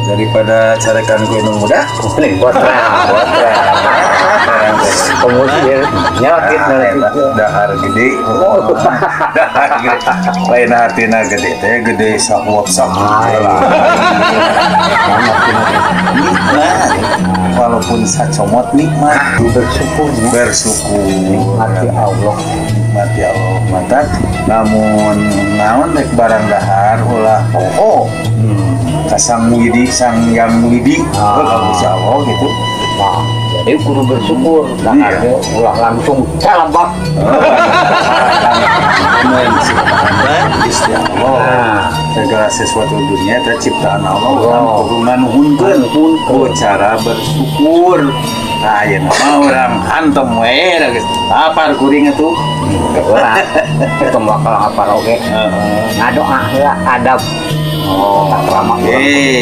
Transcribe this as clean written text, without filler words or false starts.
Daripada carekan ku indung muda. Nih, botra. Kemudian nyelakit. Ah, eta dahar gede. Dahar gede. Lain artina gede teh gede sahuap sahuap. Nikmat. Walaupun sacomot, nikmat. Bersyukur ya. Bersyukur. Nikmati Allah. Nikmati Allah. Mata namun naon rek barang dahar ulah poho ka Sang Widi, Sang Yang Widi. Ka Gusti Allah gitu. Nah, jadi kudu bersyukur. Nah, ulah langsung calabak. Menciptakan Gusti Allah. Segala sesuatu dunia itu ciptaan Allah, urang kudu nganuhunkeun ku cara bersyukur. Nah, ya mah urang hantem we da geus lapar kuring atuh. Ulah itu bakal apa oge. Ngadoa heula, adab. Oh, lama. Oke.